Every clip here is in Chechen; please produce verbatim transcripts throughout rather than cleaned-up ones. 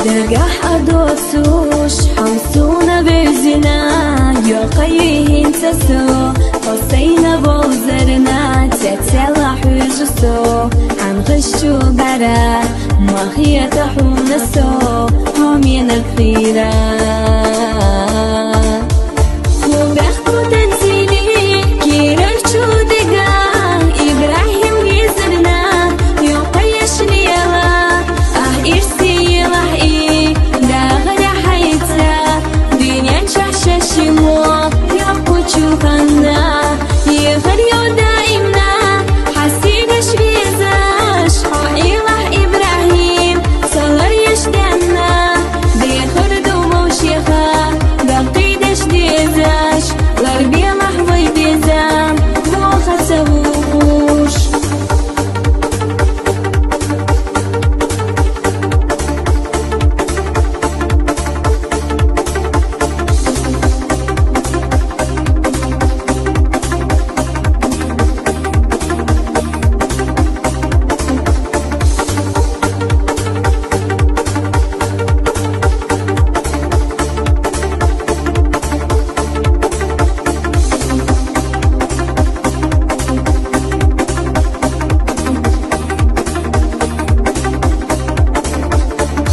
Дагахь а доцуш, хьо суна везина, йокъа йихьинца со, хьо сайна вовзарна, цецела хьуьжу со, хьан гъаш чу бара, ма хета хьуна со, хьо менаг хира. Хьо бехкту тензили, кирар чу дега, Ибрагьим везарна, йокъа яшнела, Ах, ирси елахь и, дагъара хьайца, дуьнен чахь шашимо, йокъу чу ханна, егъар йо даимна, хьасигаш везаш, хьо илахь Ибрагьим, салар яш денна, дехар ду мовшеха, гапкъидеш дезаш, лар белахь вай безам, вохаца вухуш.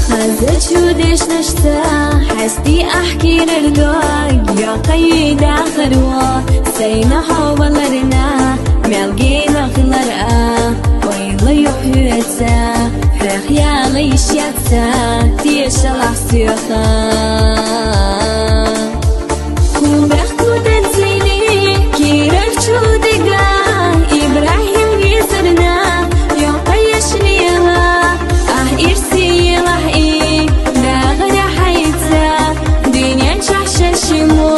Хаза чу дешнашца, хьасти ахь кирар дог, йокъа йи дахар ва, сайна хьо валарна, мел гена хилар а, ойла йо хьоьца, хьох яла йиш яц. Ца тешалахь соьха. Хьо бехкту тензили, кирар чу дега, Ибрагьим везарна, йокъа яшнела, Ах, ирси елахь и, дагъара хьайца, дуьнен чахь шашимо,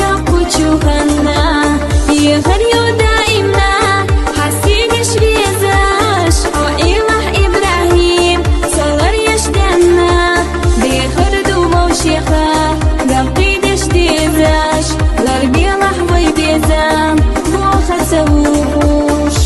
йокъу чу ханна, егъар йо даимна, хьасигаш везаш, хьо илахь Ибрагьим, салар яш денна, дехар ду мовшеха, гапкъидеш дезаш, лар белахь вай безам, вохаца вухуш.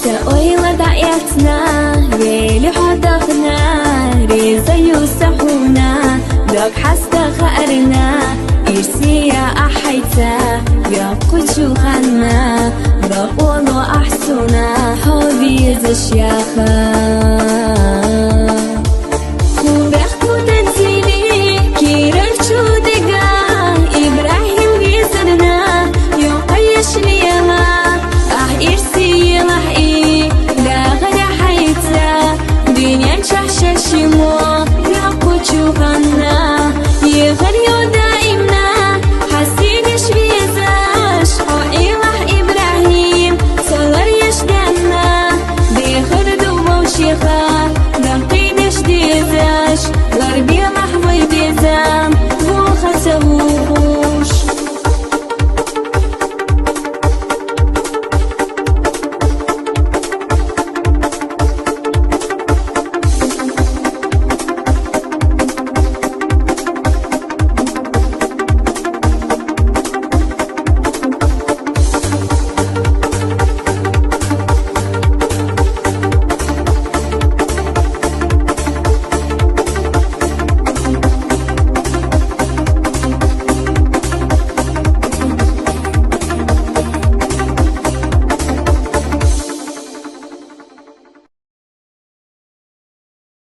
Са ойла дӀаэцна, вели хьо дахна, реза ю са хьуна, дог хьаста хаарна, ирси я ахь хьайца, йокъу чу ханна, бакъоло ахь суна, хьо везаш яха.